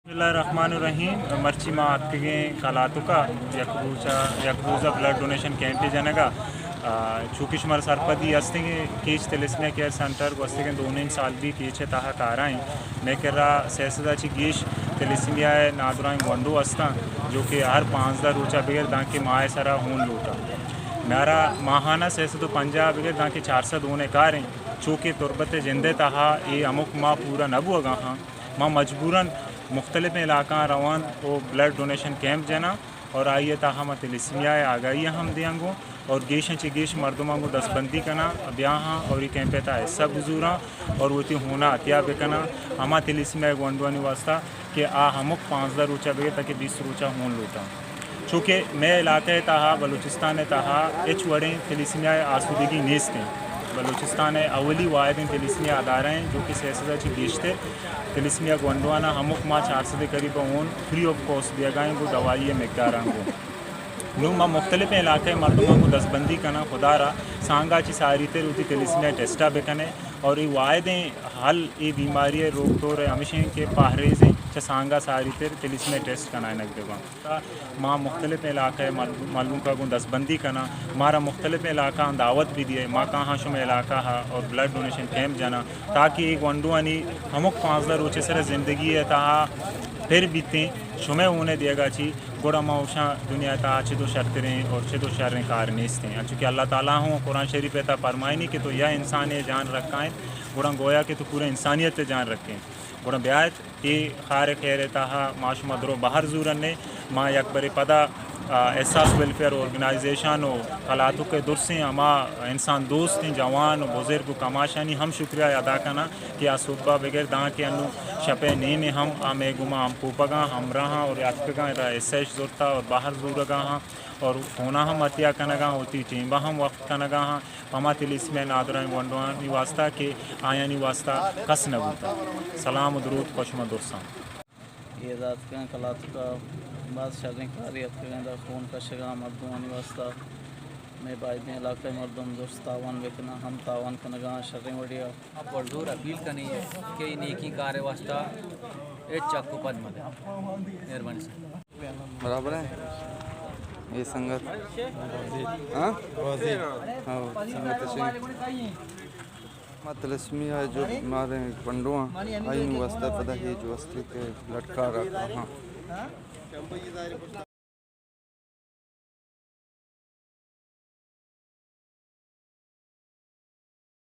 بسم اللہ الرحمن الرحیم۔ مرچی ما اتکگیں کلاتکا یک روچا، یک روزا بلڈ ڈونیشن کیمپے جنگا۔ آ، چونکہ شمارا سرپدی ہستیں کہ کیچ تھیلیسیمیا کیئر سینٹر گوستگیں دو نیم سال بی کیچ ءِ تہا کارائیں۔ مئے کرا سئے سد ءَ چہ گیش تھیلیسیمیا ءِ نادراہیں گونڈو ہستاں، جو کہ ہر پانزدہ روچا بگر دانکہ ماہ ءِ سرا ہون لوٹاں۔ مارا ماہانہ سئے سد ءُ پنجاہ بگر دانکہ چار سد ہون ءِ کاریں، چونکہ تربت ءِ جند ءِ تہا اے ہمک ماہ پورا نہ بوگا ہاں۔ ما مجبوراً مختلفیں علاقہاں روان ءُ بلڈ ڈونیشن کیمپ جناں اور آئی ءِ تہا ما تھیلیسیمیا ءِ آگاہی ہم دیاں گوں اور گیشاں چہ گیش مردماں گوں دستبندی کناں، بیاہاں اور اے کیمپ ءِ تہا حصہ بزوراں اور وتی ہونا عطیہ بکناں ہما تھیلیسیمیا ءِ گونڈوانی واسطہ کہ آ ہمک پانزدہ روچا بگر تاکہ بیست روچا ہون لوٹاں۔ چونکہ مئے علاقہ ءِ تہا، بلوچستان ءِ تہا ہچ وڑیں تھیلیسیمیا ءِ آسودگی نیست انت۔ بلوچستان ءِ اولی واحدیں تھیلیسیمیا ادارہ انت، جو کہ سئے سد ءَ چہ گیشتر تھیلیسیمیا گونڈواناں ہمک ماہ چار سد ءِ قریب ءَ ہون فری آف کاسٹ دیگا انت گوں دوائی ءِ مقداراں گوں۔ نوں ما مختلفیں علاقہ ءِ مردماں گوں دستبندی کناں، خدا را سانگا چہ ساری تر وتی تھیلیسیمیا ٹیسٹا بکنے اور اے واحدیں حل اے بیماری ءِ روک تور ءِ ہمیش انت کہ پہریزیں چہ سانگا ساری تر تھیلیسیمیا ٹیسٹ کنائینگ بہ بنت۔ ما مختلفیں علاقہ ءِ مل-، مھلوک ءَ گوں دستبندی کناں، مارا مختلفیں علاقہ آں دعوت بہ دیئے، ما کاہاں شمئے علاقہ ءَ اور بلڈ ڈونیشن کیمپ جناں، تاکہ اے گونڈوانی ہمک پانزدہ روچ ءِ سر ءَ زندگی ءِ تہا پر بیتیں، شمئے ہون ءِ دیگا چی، گڑا ما اوشاں دنیا ءِ تہا چدو شرتریں اور چدو شریں کار نیستیں۔ انچو کہ اللہ تعالیٰ ہوں قرآن شریف ءِ تہا فرمائنی کہ تو یا انسانے جان رکھائیں، گڑا گویا کہ تو پورا انسانیت ءِ جان رکھیں۔ گڑا بیایت اے خیر ءِ خیر ءِ تہا ما شما درو بہر زورنے، ما یک برے پدا، آ، احساس ویلفیئر آرگنائزیشن ءُ کلاتک ءِ درسیں ہما انسان دوستیں جوان ءُ بزرگ ءُ کماشانی ہم شکریہ ادا کناں کہ آ صبح بگر داں کہ انوں شپ ءِ نیم ءَ ہم آ مئے گوما ہم کوپگاں، ہمراہاں اور اتکگاں ادا حصہ اش زرتا اور بہر زورگا ہاں اور فونا ہم عطیہ کنگا، وتی ٹیمبا ہم وقت کنگا ہاں۔ پہ ہما تھیلیسیمیا ءِ نادراہیں گونڈوانی واسطہ کہ آیانی واسطہ کس نہ بوتگ۔ سلام ءُ دروت پہ شما درساں۔ اے ادا اتکگاں کلاتک ءَ باز شریں کارے اتکگاں، ادا خون کشگاں مردمانی واسطہ۔ مئے بائدیں علاقہ ءِ مردم درست تاوان بکناں، ہم تاوان کنگاں شریں وڑے ءَ۔ ما پرزور اپیل کنیں کہ اے نیکیں کار ءِ واسطہ ہچ چک ءُ پد مہ دئے۔ مہربانی سر۔ برابر ہے یہ سنگت؟ ہاں؟ ہاں، سنگت اچھی۔ ما تھیلیسیمیا جو بیمار ہیں، گونڈو ہیں، آئی واسطہ پدا یہ جو استی کے لٹکا رکھا ہاں۔